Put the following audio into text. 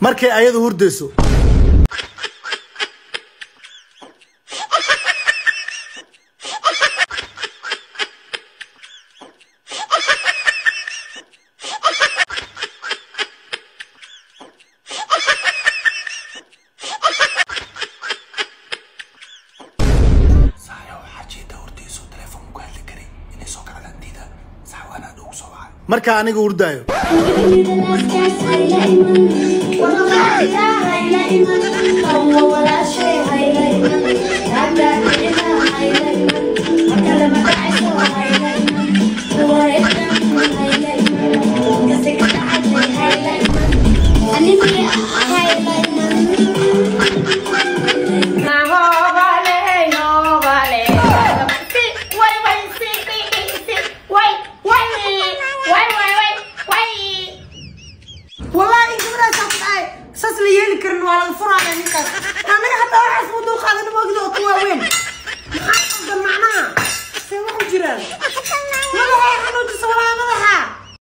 Markay ayadu hurdayso. Marka aniga hurdaayo. Wallahi in gabadhaas ku dhacay saas la yeeli karin, waa laga furaaya ninkaas. Annaga hataa waxaas mu dul qaadana moogida oo ka waaweyn. Maxaa qaldan macnaha? See wax u jiraan? Madaxa xanuujisa, walaa madaxa.